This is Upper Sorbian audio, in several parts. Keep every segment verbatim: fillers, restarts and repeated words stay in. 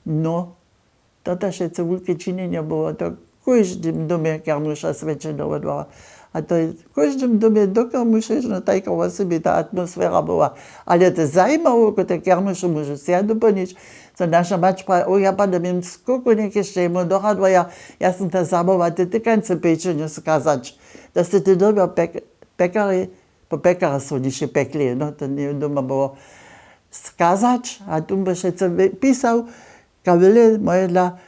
No, to to wšetcy wulke činjenje było, to w kóždym domje kermuša swjećenje wotwała. A to je w kóždym domje do kermuša, no, tajka wosebita atmosfera była. Ale to zajimało, ko te kermuše móžu sej ja doplnić, co naša mać praji, o, ja padam jim skoko někešće jemu doradła, ja, ja sym ta zabawa te tykance pečenje skazać. To se ty dyrbja pek-, pekari, po pekara su niše pekli, no, to nje doma było skazać, a tu by wšetcy pisał, kawile moje dla,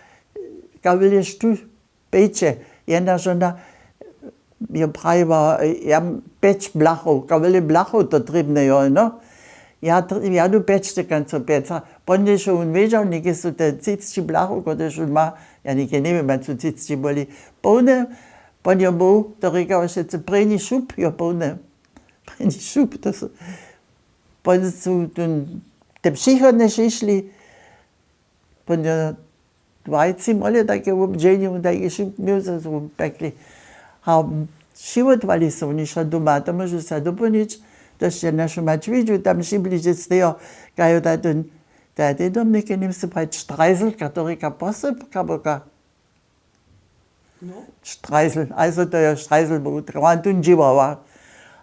kawile štó pejće. Jedna žona je prajiła, ja, pjeć blachow, kawile blachow to trěbne jo, no. Ja, tr-, ja du pjeć tykancow pjeca. Poněž wón wědźał, něke su te třicći blachow, kotrež wón ma, ja něke njewěm, a su třicći byli połne. Pon jo był, to rěka wšetcy, prěni šup jo połne. Prěni šup, to su, pon su ten, te přichodne šišli, pon jo dwajci mole take wobdźenje, wón tajki šup měł, so su pekli. A přiwotowali su woni wšo doma, to móžu sej doplnić, to sće našu mać widźu, tam přibližnje stejo, kajo ta ten, ta je tej domnike, něm se prajić, štrajzel, katorika posypka boka. No. Štrajzel, also to jo štrajzel był, wón tu dźěłała.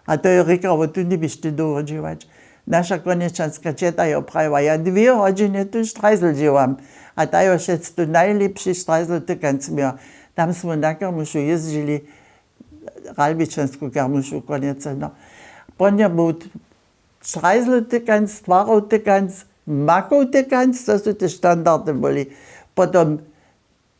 A to jo rěka, wo tu njebiš ty dołho dźěłać. Naša konječanska ćeta jo prajiła, ja dwě hodźiny tu štrajzel dźěłam. A ta jo wšetc tu najlěpši štrajzel tykanc měła. Tam smy na kermušu jězdźili, ralbičansku kermušu konjece, no. Pon jo był štrajzel tykanc, twarow tykanc, makow tykanc, to su te standardy byli. Potom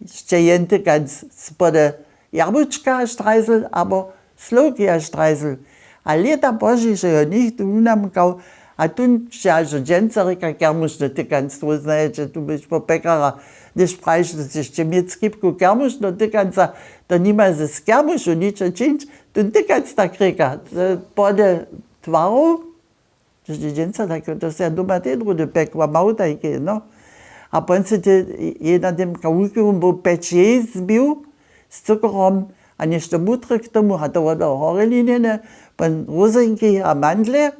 sće jen tykanc spode jabłučka štrajzel abo slowki a štrajzel. A lěta pozdźiše jo něchtó wunamkał, a tón će hažo dźensa rěka kermušny tykanc, to znajeće, tu byš po pekara, hdyž prajiš, to chceš će měć skipku kermušneho tykanca, to nima z kermušu ničo čińć, tón tykanc tak rěka, e, pode twarow, Dźensa tak, to se ja doma tež druhdy pjekła, małtajke, no. A pon se te jedna temka wulki, wón był pjeć jejc zbił z cukorom a něšto butre k tomu, a to wodał hore linjene, pon rozinki a mandle,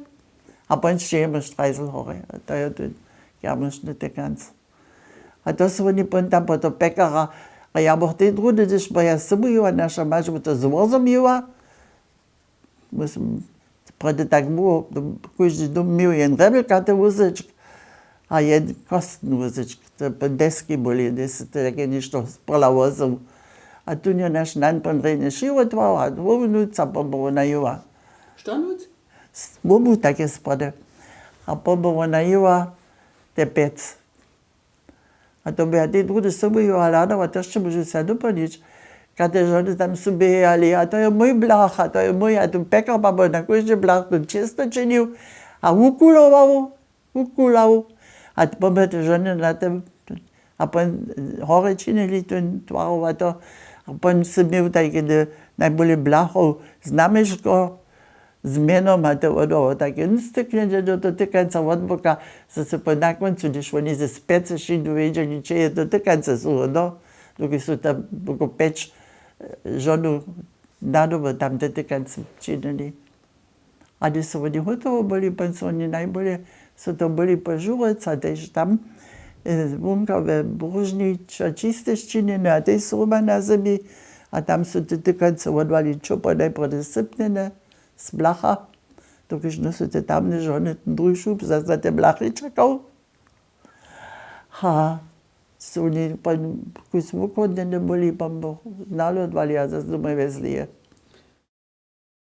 a pon sće jemu štrajzel hore. A to je ten kermušny tykanc. A to su woni pon tam po to pjekara, a ja bych tež druhdy, hdyž moja sobu jěła, naša maž by to z wozom jěła, Musym, prjedy tak było, to kóždy dom měł jen hrjebjelkaty wózečk a jen kostny wózečk, to deski byli, hdyž se to take něšto spola wozył. A tu je naš nan pon rjenje šiwotwał a hłowu nuc a pon by wona jěła. Što nuc? Hłowu take spody. A pon by wona jěła te pjec. A to by ja tej druhdy sobu jo hladawa, to sće móžu sej doplnić. Kaž te žony tam su běhali, a to je mój blach, a to je mój, a tu pjekar pa by na kóždy blach tu čěsto činił a wukulował, wukulał. A pon by te žony na tym, a pon hore činili ten twarow a to, a pon sy měł tajke te najbóle blachow znamyško, z mjenom a to wodoło, tak jen styknje do to tykanca wotboka, zo se po na kóncu, hdyž woni ze spjecy šindu wědźeli, če je to tykance sucho, no, dokelž su tam oko pjeć, e, žonow nadobo tam te tykance činili. A hdyž su woni hotowo byli, pon su woni najbóle, su to byli po žurec a tež tam, e, wonka we bróžni, wšo čiste sćinjene a tež su homa na zemi, a tam su te tykance wodłali, čopo najprjedy sypnjene z blacha, dokelž nosu te tamne žony ten druhi šup zas na te blachy čakał. Ha, su woni pon kus wuchłodnjene byli, pon by nalodłali a zas domoj wjezli je.